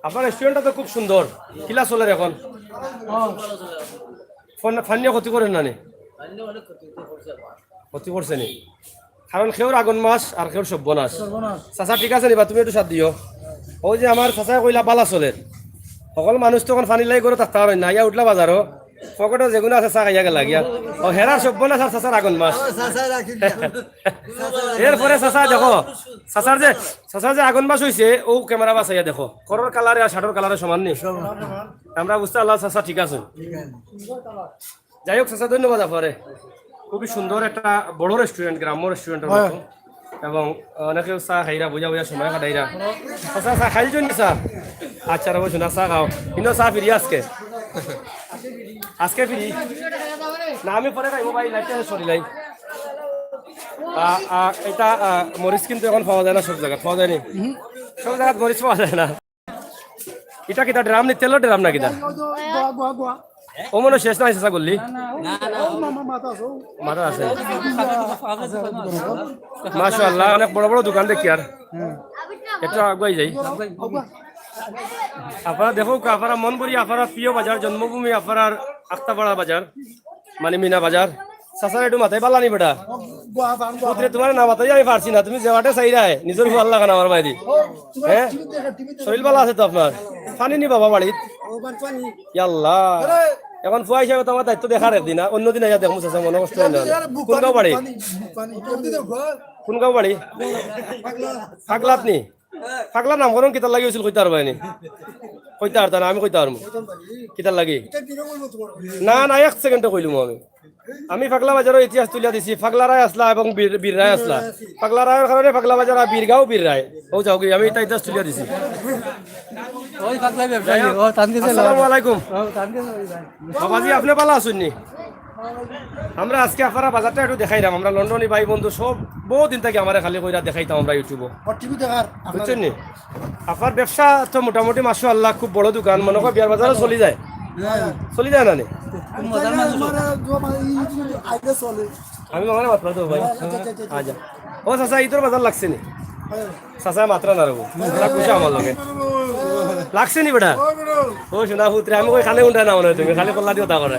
আপনার রেস্টুরেন্টটা তো খুব সুন্দর। কিলা চলের এখন? ফান-, ফানিয়ে ক্ষতি করের না নি? ক্ষতি করছে নি? কারণ কেউর আগন মাস আর কেউর সব্য নাশ। সর্বনাশ। চাচা, ঠিক আছে নি বা? তুমি একটু সাথ দিও। ওই যে আমার চাচায় কইলা ভালা চলের। হকল মানুষ তো এখন ফানির লাগি ঘরো থাকতা পারইন না। আইয়া উঠলা বাজারো, পকেটো যেগুনা আছে চা খাইয়া গেলা গিয়া। ও, হেরার সব্য নাশ আর চাচার আগন মাস। এরপরে চাচা দেখো, চাচার যে, চাচার যে আগন মাস অইছে, ও ক্যামেরা বাছাইয়া দেখো। করর কালারে আর শার্টর কালারে সমান নি? আমরা বুঝতে পারলাম চাচা ঠিক আছে। যাই হোক, চাচা, ধন্যবাদ আপনারে। খুবই সুন্দর একটা বড় রেস্টুরেন্ট, গ্রাম্য রেস্টুরেন্টের মতো। এবং অনেকে চা খাইরা, বুঝা বুঝা সময় কাটাইরা। চাচা, চা খাইলছেন নি চা? আচ্ছা, রবো শোনা, চা খাও। কিন্তু চা ফ্রি আজকে? আজকে ফ্রি? না, আমি পরে খাইবো ভাই, লাইটটা সরি লাই। আ, আ, এটা, আ, মরিচ কিন্তু এখন পাওয়া যায় না সব জায়গায়, পাওয়া যায়নি। সব জায়গায় মরিচ পাওয়া যায় না। এটা কিতা ড্রাম নি, তেলর ড্রাম না কিতা? ও মনে হয় শেষ নাই, শেষা করলি? মাথা আছে। মাশাআল্লাহ, অনেক বড় বড় দোকান দেখি আর। একটু আগুয়াই যাই। আপনারা দেখো, আপনারা মন ভরি, আপনারা প্রিয় বাজার, জন্মভূমি, আপনার আখতাপাড়া বাজার, মানে মিনা বাজার। চাচার একটু মাথায় বালা নি বেটা। পুত্রে তোমার না মাথায় আমি পারছি না, তুমি যে বাটে চাইরায়, নিজের ভালো লাগে না আমার বাইরে। হ্যাঁ? শরীর ভালো আছে তো আপনার? পানি নি বাবা বাড়িত? ইয়াল্লা। এখন ফুয়া হিসাবে তো আমার দায়িত্ব দেখার একদিন, আর অন্যদিন আইয়া দেখমু চাচা, মনে কষ্ট হয় না। কোন গাঁও বাড়ি? কোন গাঁও বাড়ি? পাগলাত নি? পাগলার নামকরণ কিতার লাগি হয়েছিল কইতে পারবায় নি? কইতে পারতা না, আমি কইতে পারমু। কিতার লাগি? না, না, এক সেকেন্ডে কইলুম আমি। আমি পাগলা বাজারর ইতিহাস তুলিয়া দিছি। পাগলারায় আসলা এবং বীর-, বীররায় আসলা। পাগলারায়র কারণে পাগলা বাজার আর বীরগাঁও বীররায়। ও যাও গি, আমি ইটা ইতিহাস তুলিয়া দিছি। ওই পাগলা ব্যবসায়ী, যাই হোক। ও তানকে ছিল। আসসালামু আলাইকুম। ও তানকে ছিল, ওই ভাই। বাবাজি, আপনি ভালো আছেন নি? আমরা আজকে আপনারা বাজারটা একটু দেখাইলাম। আমরা লন্ডনী ভাই বন্ধু সব বহুত দিন থেকে আমারে খালি কইরা দেখাইতাম আমরা YouTube-ও। ও, টিভি দেখার আপনারা বুঝছেন নি? আপনার ব্যবসা তো মোটামুটি মাশাআল্লাহ খুব বড় দোকান, মনে কর বিয়ার বাজারও চলি যায়। হ্যাঁ। চলি যায় না নি? খুব মজার মানুষ। মানে, যে মানে, এই যে আইডিয়া চলে। আমি বাংলা মাতলাম তো ভাই। আচ্ছা, আচ্ছা, আচ্ছা, আচ্ছা। আচ্ছা। ও চাচা, ইদর বাজার লাগছে নি? হ্যাঁ। চাচা মাতরা না রবো। চাচা খুশি আমার লগে। লাগছে নি বেটা? ও বেটা। ও শোনা পুত্রে, আমি কই খালি উঠা না মনে হয় তুমি, খালি কল্লা দিও তা করে।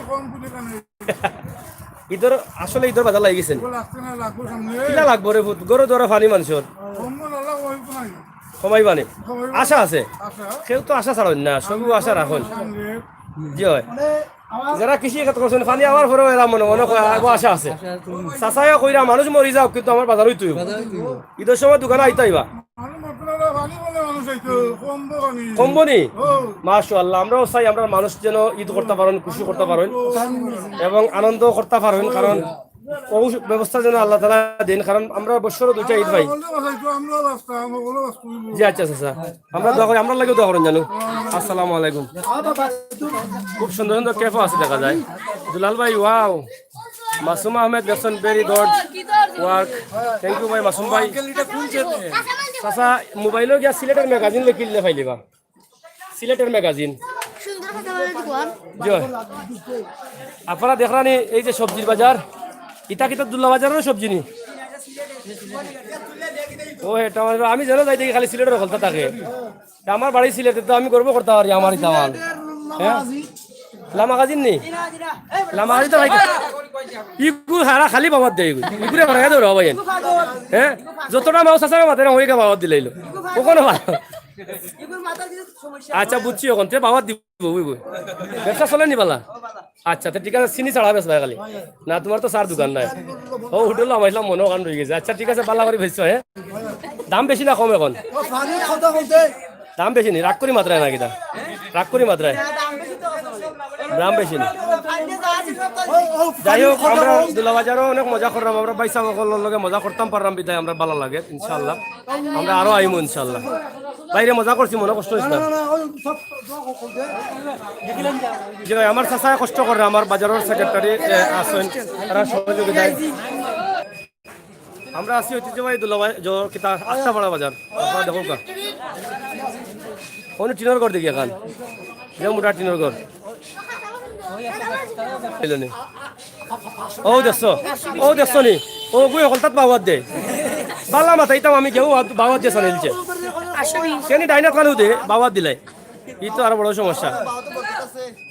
ইদর, আসলে ইদর বাজার লাগি গেছে নি? লাগছে না, লাগবো সামনে। কিলা লাগবো রে পুত? গরু ধরা ফানি মানুষের। কম না, লাগবো, ওই তো নাই। কমাইবা নি? কমাইবা। আশা আছে? আশা। কেউ তো আশা ছাড়েন না, সবই আশা রাখেন। সামনে। জি হয়। যারা কৃষি খাত করছেন, ফানি আবার পরেও এরা মনে মনে কয়, "আরো আশা আছে।" চাচাইও কইরা, "মানুষ মরি যাও, কিন্তু আমার বাজার হইতে হইব।" বাজার হইতে হইব। ইদর সময় দোকানে আইতে হইবা। মানুষ মরতে না, ফানি বলে মানুষ আইতো, কমবো ফানি। কমবো নি? ও। মাশাআল্লাহ, আমরাও চাই আমরা মানুষ যেন ইদ করতে পারেন, খুশি করতে পারেন, এবং আনন্দ করতে পারেন, কারণ ও ব্যবস্থা যেন আল্লাহ তাআলা দেন, কারণ আমরা বছরে দুইটা ইদ পাই। বলতে কথা একটু আমরা ব্যস্ত, আমরা বলে ব্যস্ত হইব। জি, আচ্ছা, আচ্ছা, আচ্ছা। আমরা দোয়া করি, আমরা লাগিও দোয়া করেন জানো। আসসালামু আলাইকুম। খুব সুন্দর সুন্দর কেফও আছে দেখা যায়। দুলাল ভাই, wow। মাসুম আহমেদ লেখছেন, very good work। Thank you ভাই, মাসুম ভাই। চাচা, মোবাইলও গিয়া সিলেটের ম্যাগাজিন লেখিলে পাইলিবা। সিলেটের ম্যাগাজিন। সুন্দর কথা বলে দোকান। জি। আপনারা দেখরানি এই যে সবজির বাজার, ইটা কিতা দুল্লা বাজারের সবজি নি? ও, এটা আমার, আমি যেন যাই দেখি খালি সিলেটের হকলতা থাকে। তা আমার বাড়ি সিলেটে, তো আমি গর্ব করতে পারি আমার ইটা আমার। হ্যাঁ? লামাগাজিন নি? লামাগাজিন তো ভাই। ইগু হারা খালি বাবার দেয় ইগু। ইগুরে হারা দেয় রে ভাই। হ্যাঁ? যতটা মাও চাচা মাতে না, ওইটা বাবার দিলাইলো। ওখানে বাবা। আচ্ছা, বুঝছি, ওখান থেকে বাবার দিব, বুঝবো। ব্যবসা চলে নি বালা? আচ্ছা, তো ঠিক আছে, চিনি ছাড়া বেশ ভাই খালি। না, তোমার তো চার দোকান নাই। ও, হোটেল আমার ইসলাম মনে ওখান রয়ে গেছে। আচ্ছা, ঠিক আছে, বালা করে বেচছো, হ্যাঁ? দাম বেশি না কম এখন? ও, ফানির কথা বলতে। দাম বেশি নি, রাগ করি মাত্রায় না কিতা? রাগ করি মাত্রায়? দাম বেশি নি। ও, ও, যাই হোক, ফানির কথা আমরা বল। দুলাবাজারও অনেক মজা করলাম, আমরা ভাই সাহেব সকলের লগে মজা করতাম পারলাম বিদায় আমরা ভালো লাগে, ইনশাআল্লাহ। আমরা আরো আইমু ইনশাআল্লাহ। বাইরে মজা করছি, মনে কষ্ট হইছে না, না? না, না, ওই সব দোয়া করতে। জি ভাই, আমার চাচায় কষ্ট করে, আমার বাজারের সেক্রেটারি, এ, আছেন, তারা সহযোগিতায়। আমরা আছি ঐতিহ্যবাহী দুলাভাই, জ-, কিতা, আস্তাপাড়া বাজার। আপনারা দেখুন কা। অনো টিনর ঘর দেখি এখান। যে মোটা টিনর ঘর। এলো নি। ও দেখছো, ও দেখছো নি? ও গুই হকলতাত বাওয়াত দে। বালা মাথা ইতাম আমি কেউ বাওয়াত দে সানিলছে। কেনি ডাইনাত কানু দে, বাওয়াত দিলাই। ই তো আরো বড় সমস্যা।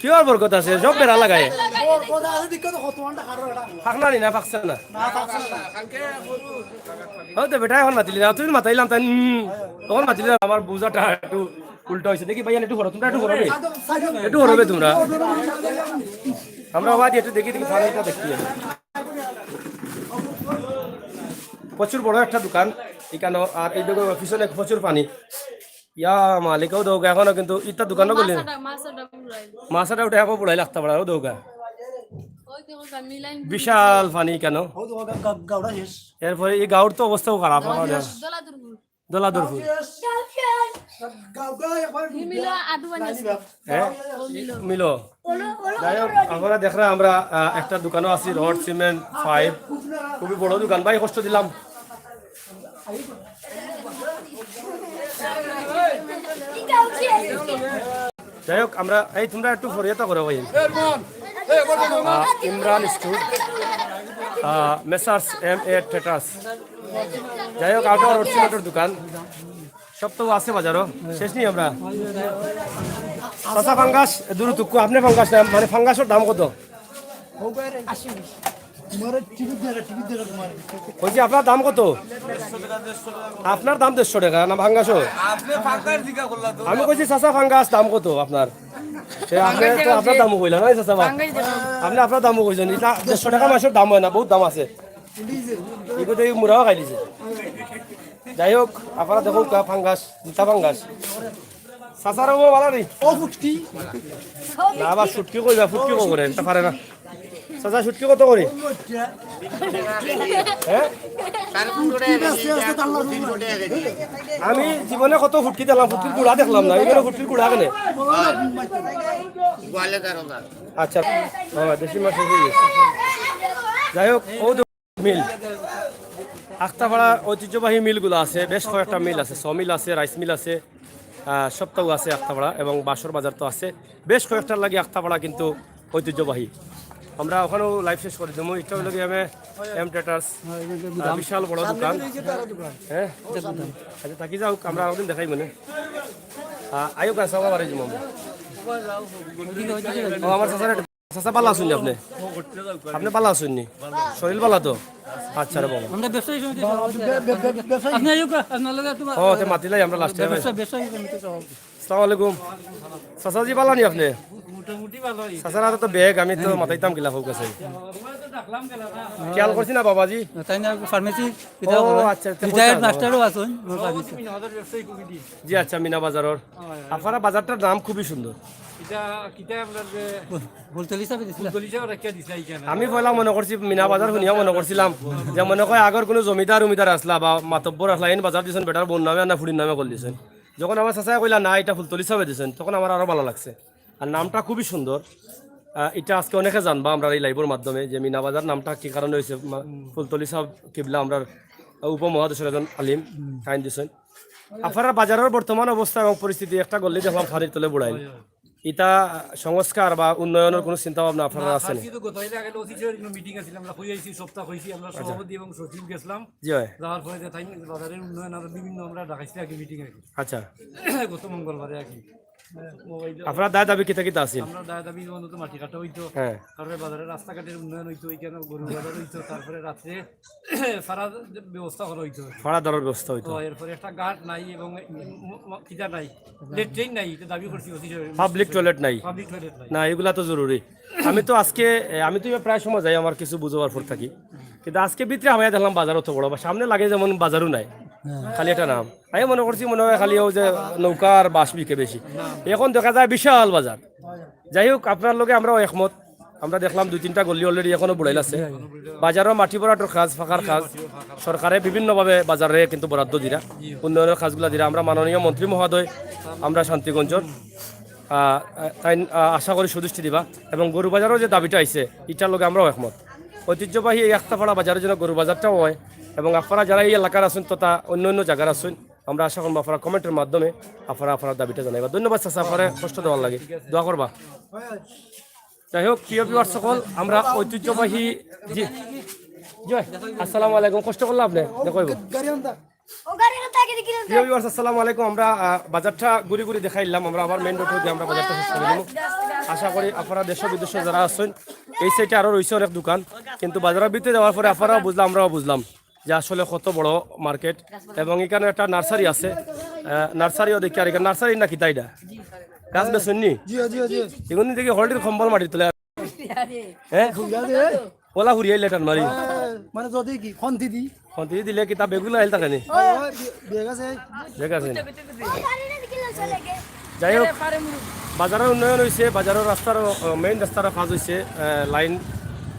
কি আর বরকত আছে? সব বেড়া লাগায়। ফাঁকনা নি না, ফাঁকছে না। হয়তো বেটা এখন মাতিলি না, তুমি মাতাইলাম তাই, উম, তখন মাতিলি না, আমার বুঝাটা একটু উল্টা হয়েছে। দেখি ভাইয়া, একটু ঘুরো, তোমরা একটু ঘুরবে, একটু ঘুরবে তোমরা। আমরা আবার একটু দেখি, দেখি, ফানিটা দেখি। প্রচুর বড় একটা দোকান এখানে, আর এই দোকানের পিছনে প্রচুর পানি। ইয়া মালিক, ও দৌগা এখনো কিন্তু ইটা দোকানও খুলে না। মাছটা, মাছটা পুরাই। মাছটা উঠে এখন পুরাই লাগতে পারে, ও দৌগা। বিশাল পানি কেন। এরপরে এই গাঁওর তো অবস্থাও খারাপ, আমার দলা দুরপুর। হ্যাঁ? মিলো। যাই হোক, আপনারা দেখরা আমরা, আহ, একটা দোকানও আছি, রড, সিমেন্ট, পাইপ, খুবই বড় দোকান। ভাই, কষ্ট দিলাম। যাই হোক, আমরা এই, তোমরা একটু ফরিয়াতা করো ভাই। আহ, ইমরান স্টোর, আহ, মেসার্স এম এ ট্রেডার্স। যাই হোক, আউটার রড সিমেন্টের দোকান, সব তো আছে বাজারও, শেষ নেই আমরা। চাচা ফাঙ্গাস, দূর তুক্কু, আপনি ফাঙ্গাস না, মানে ফাঙ্গাসের দাম কত? কইছি, আপনার দাম কত? আপনার দাম দেড়শো টাকা না ফাঙ্গাসও? আমি কইছি, চাচা ফাঙ্গাস দাম কত আপনার? সে আপনি তো আপনার দামও কইলা না, চাচা বা? আপনি আপনার দামও কইছেন, এটা দেড়শো টাকা মাসের দাম হয় না, বহুত দাম আছে। এগুলো এই মুরাও খাই দিছে। যাই হোক, আপনারা দেখো কা ফাঙ্গাস, জিতা ফাঙ্গাস। চাচার ও বালা নি? ও ফুটকি। না, আবার ফুটকি কইবা, ফুটকি কো করে, এটা পারে না। চাচা, ফুটকি কত করে? হ্যাঁ? আমি জীবনে কত ফুটকি দেখলাম, ফুটকির গুড়া দেখলাম না, এবারে ফুটকির গুড়া কেনে? আচ্ছা, হ্যাঁ, দেশি মাছ শেষ হয়ে গেছে। যাই হোক, ও মিল। আখতাপাড়ার ঐতিহ্যবাহী মিলগুলো আছে, বেশ কয়েকটা মিল আছে, স মিল আছে, রাইস মিল আছে, আহ, সবটাও আছে আখতাপাড়া এবং বাসর বাজার তো আছে। বেশ কয়েকটার লাগি আখতাপাড়া কিন্তু ঐতিহ্যবাহী। আমরা ওখানেও লাইভ শেষ করে দেবো। এটা হলো গিয়ে আমি এম ট্রেডার্স, আহ, বিশাল বড় দোকান। হ্যাঁ, আচ্ছা, থাকি যাও, আমরা আরেকদিন দেখাই মানে। আহ, আইও কাছে আবার বাড়ি যাবো আমরা। ও, আমার চাচার চাচা, ভালা আছইন নি আপনে? আপনে ভালা আছইন নি? শরীর ভালা তো? আচ্ছা রে বাবা। আমরা ব্যবসায়ী সমিতির সভাপতি। বে-, বে-, বে-, ব্যবসায়ী। আপনি আইউক্কা, আপনার লগে একটু ও, তে মাতিলাই আমরা লাস্টে। ব্যবসা-, ব্যবসায়ী সমিতির সভাপতি। আসসালামু আলাইকুম। চাচাজি, ভালা নি আপনে? মোটামুটি ভালা। চাচার হাতে তো ব্যাগ, আমি তো মাতাইতাম কিলা হোক আছে। খেয়াল করছি না বাবাজি? তাই না, ফার্মেসি, ও, আচ্ছা, আচ্ছা, রিটায়ার্ড মাস্টারও আছইন। জি আচ্ছা, মিনা বাজারর। আপনারা বাজারটার নাম খুবই সুন্দর। এটা কিতা আপনার যে ফুলতলি সাহেব দিছিল। ফুলতলি সাহেব রাখিয়া দিছে এইখানে। আমি পয়লা মনে করছি মিনা বাজার শুনিয়া মনে করছিলাম যে মনে কয় আগর কুনু জমিদার উমিদার আছলা বা মাতব্বর আছলা, এইন বাজার দিছইন বেটার বউর নামে আর না ফুড়ির নামে করি দিছইন। যখন আমার চাচায় কইলা না, এটা ফুলতলি সাহেবে দিছইন, তখন আমার আরো ভালা লাগছে। আর নামটা খুবই সুন্দর। আহ, এটা আজকে অনেকে জানবা আমরার এই লাইভর মাধ্যমে যে মিনা বাজার নামটা কি কারণে হইছে, মা-, ফুলতলি সাহেব কিবলা আমরার উপমহাদেশের একজন আলিম, তাইন দিছইন। আপনারার বাজারর বর্তমান অবস্থা এবং পরিস্থিতি একটা গল্লি দেখলাম পানির তলে বুড়াইল। ইটা সংস্কার বা উন্নয়নর কুনু চিন্তা ভাবনা আপনারার আছে নি? গত আগে ওসি সাহেবের মিটিং আছিল, আমরা কই আইছি, সপ্তাহ কইছি, আমরা সভাপতি এবং সচিব গেছিলাম। জি অয়। যাওয়ার পরে যে তাই বাজারের উন্নয়ন আর বিভিন্ন আমরা ডাকাইছি আগে মিটিং আর কি। আচ্ছা। গত মঙ্গলবারে আর কি। আপনারার দায় দাবি কিতা কিতা আছিল? আমরা দায় দাবি অন্তত মাটি কাটা হইতো, হ্যাঁ। তারপরে বাজারের রাস্তাঘাটের উন্নয়ন হইতো, এখানে গরু বাজার হইতো, তারপরে রাত্রে ফাড়ার ব্যবস্থা করা হইতো। ফাড়া দেওয়ার ব্যবস্থা হইতো। তো এরপরে একটা ঘাট নাই এবং ম-, ম-, কিতা নাই, লেট্রিন নাই, এটা দাবি করছি ওসি সাহেব। পাবলিক টয়লেট নাই। পাবলিক টয়লেট নাই। না, এগুলা তো জরুরি। আমি তো আজকে, এ, আমি তো প্রায় সময় যাই আমার কিছু বুঝবার পর থাকি, কিন্তু আজকে ভিতরে আমি দেখলাম বাজার অত বড়, বা সামনে লাগে যেমন বাজারও নাই, খালি একটা নাম। আমি মনে করছি মনে হয় খালি ও যে নৌকা আর বাঁশ বিকে বেশি। এখন দেখা যায় বিশাল বাজার। যাই হোক, আপনার লগে আমরাও একমত। আমরা দেখলাম দুই তিনটা গল্লি already এখনো বুড়াইল আছে। বাজারও মাটি ভরাটর কাজ, ফাঁকার কাজ, সরকারে বিভিন্নভাবে বাজারে কিন্তু বরাদ্দ দিরা, উন্নয়নর কাজগুলা দিরা। আমরা মাননীয় মন্ত্রী মহোদয়, আমরা শান্তিগঞ্জর, আহ, তাই, আহ, আশা করি সুদৃষ্টি দিবা। এবং গরু বাজারও যে দাবিটা আইছে, ইটার লগে আমরাও একমত। ঐতিহ্যবাহী এই আখতাপাড়া বাজারের জন্য গরু বাজারটাও হয় এবং আপনারা যারা এই এলাকার আছইন তথা অন্য অন্য জায়গার আছইন, আমরা আশা করবো আপনারা কমেন্টের মাধ্যমে আপনারা আপনার দাবিটা জানাইবা। ধন্যবাদ চাচা, আপনারা কষ্ট দেওয়ার লাগি দোয়া করবা। যাই হোক, প্রিয় ভিউয়ার্স সকল, আমরা ঐতিহ্যবাহী, জি, জি ভাই, আসসালামু আলাইকুম। কষ্ট করলা আপনে? দেখো এবার। প্রিয় ভিউয়ার্স, আসসালামু আলাইকুম। আমরা, আহ, বাজারটা ঘুরি ঘুরি দেখাইলাম, আমরা আবার মেইন রোড হইতে আমরা বাজারটা শেষ করে দিলাম। আশা করি আপনারা দেশ বিদেশে যারা আছেন, এই সাইডে আরো রয়েছে অনেক দোকান, কিন্তু বাজারের ভিতরে যাওয়ার পরে আপনারাও বুঝলাম, আমরাও বুঝলাম যে আসলে কত বড় মার্কেট। এবং এখানে একটা নার্সারি আছে, আহ, নার্সারিও দেখি। আর এখানে নার্সারি না কিতা এটা? গাছ বেচইন নি? জি, জি, জি। এগুলো দেখি হলটির কম্বল মাটির তলে। হ্যাঁ? ওলা হুরিয়াই লেটার মারি। মানে যদি কি, খন্তি দি? খন্তি দিলে কিতা বেগুলা আইল থাকে নি? বেগ আছে। বেগ আছে নি? যাই হোক, বাজারর উন্নয়ন হইছে, বাজারর রাস্তার, আহ, মেইন রাস্তার কাজ হইছে, আহ, লাইন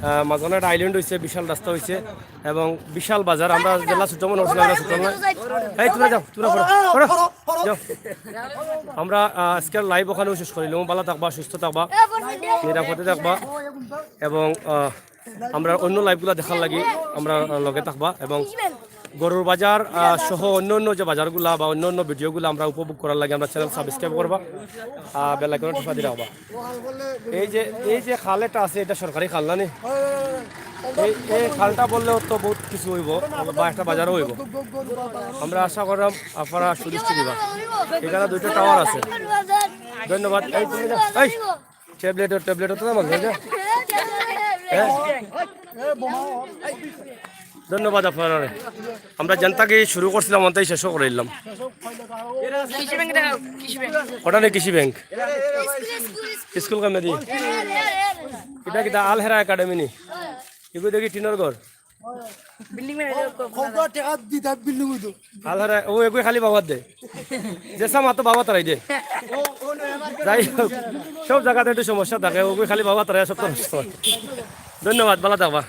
আহ, মাঝখানে একটা আইল্যান্ড হইছে, বিশাল রাস্তা হইছে এবং বিশাল বাজার। আমরা যেলা ছোট মনে করছিলাম, আমরা ছোট না। এই, তোমরা যাও, তোমরা পড়ো, পড়ো, যাও। আমরা, আহ, আজকের লাইভ ওখানেও শেষ করিলাম। ভালা থাকবা, সুস্থ থাকবা, নিরাপদে থাকবা এবং, আহ, আমরা অন্য লাইভগুলা দেখার লাগি আমরা, আহ, লগে থাকবা এবং গরুর বাজার, আহ, সহ অন্য অন্য যে বাজারগুলা বা অন্য অন্য ভিডিওগুলা আমরা উপভোগ করার লাগি আমরা চ্যানেল সাবস্ক্রাইব করবা, আহ, বেল আইকনটা টিপা দি রাখবা। এই যে, এই যে খাল একটা আছে, এটা সরকারি খাল না নি? এই, এই খালটা বললে তো বহুত কিছু হইব বা একটা বাজারও হইব। আমরা আশা করলাম আপনারা সুদৃষ্টি দিবা। এখানে দুইটা টাওয়ার আছে। ধন্যবাদ। এই, তুমি যাও। এই, ট্যাবলেট, ট্যাবলেট তো আমার, হ্যাঁ? ধন্যবাদ আপনারা। আমরা যেনতা কি শুরু করছিলাম, অনতাই শেষও করে দিলাম। কৃষি ব্যাংক দেখাও, কৃষি ব্যাংক। ওটা নেই কৃষি ব্যাংক। স্কুল কামে দি। এটা কিতা আল হেরা একাডেমি নি? এগু দেখি টিনর ঘর। বিল্ডিং বানাই দাও, কো-, কত টাকা দিতা বিল্ডিং হইতো? আল হেরা, ও এগু খালি বাবার দে। যেসা মাতো বাবা তারাই দে। যাই হোক, সব জায়গাতে একটু সমস্যা থাকে, ওগু খালি বাবা তারাই সব সমস্যা। ধন্যবাদ, ভালা থাকবা।